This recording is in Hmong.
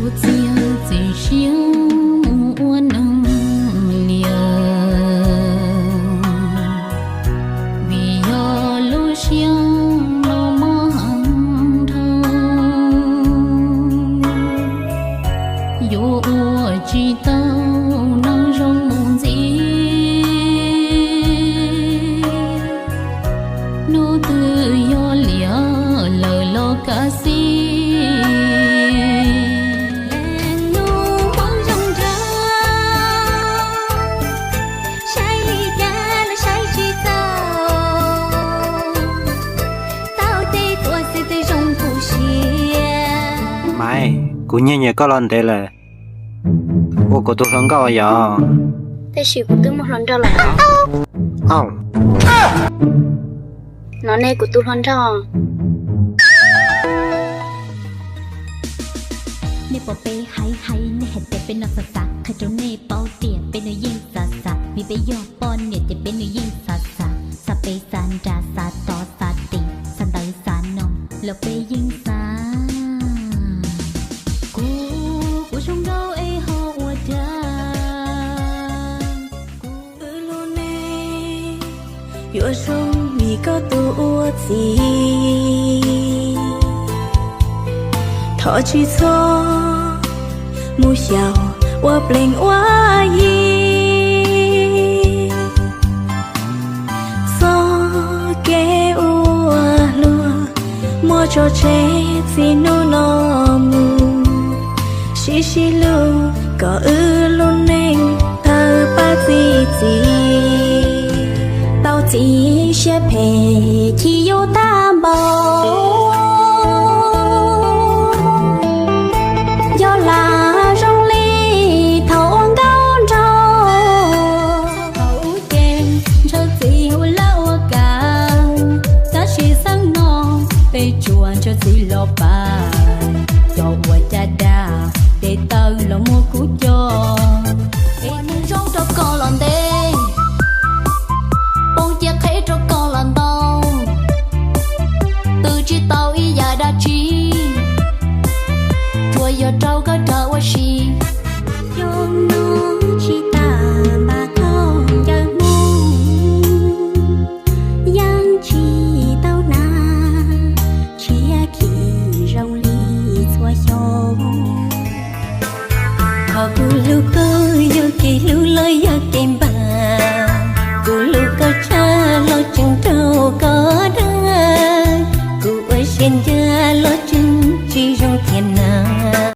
Txiav txim siab mus ua neeg liam, vim yog lub siab no mob heev dhau, yuav ua tsis tau neeg zoo mus ntxiv. Hnub twg yog liam lawm los kav xij. Leej nus hmoob zoo nraug, saib li cas los saib tsis txaus, tau tej tuaj xwb twb zoo tu siab. Maiv, kuv nyiag nyiam koj los ntev lawm, ua kuv tus hluas nkauj yom. Tab sis kuv twb muaj hluas nraug lawm. Au, no nej kuv tus hluas nraug. Nej pom peb hais hais, nej hais tias peb no xav xav, qhia rau nej paub tias peb no yeej xav xav, vim peb yog poj niam ces peb no yeej xav xav, xav pem xav nram xav tod xav tim, xav ntawd xav no los peb yeej xav. Kuv, kuv zoo nkauj es ho ua cas, kuv lub neej yuav zoo li koj tus ua txiv. Thov tsis txhob mus xyaum ua plees ua yi, txoj kev ua luag muab tso tseg txij hnub no mus. Sib sib hlub kom wb lub neej tawg pab txi txiv. Tau txiv siab phem chim yuj tag npaum, yog lam zoo li thaum ua nkauj nraug. Thaum ub ces ntshaw txiv ua laj ua kam, tab sis xeeb no peb tsuas ntshaw txiv los pab, xyov ua cas dag tes taw los muab kuv coj. Es neeg zoo rau koj los ntev, poob cia qheb rau koj los ntau, twb tsis tau ib yam dab tsi, tsuas yog rau koj rawm ua si. Xyoo no tsis tas npam khaub ncaws hmoob, yeej tsis tau hnav tshiab khim zoo li txhua xyoo. Qhov kuv hlub koj yog kev hlub los yog kev npam, kuv hlub koj tshaj los tseem raug koj dag, kuv ua siab ncaj los tseem tsis zoo thiab na.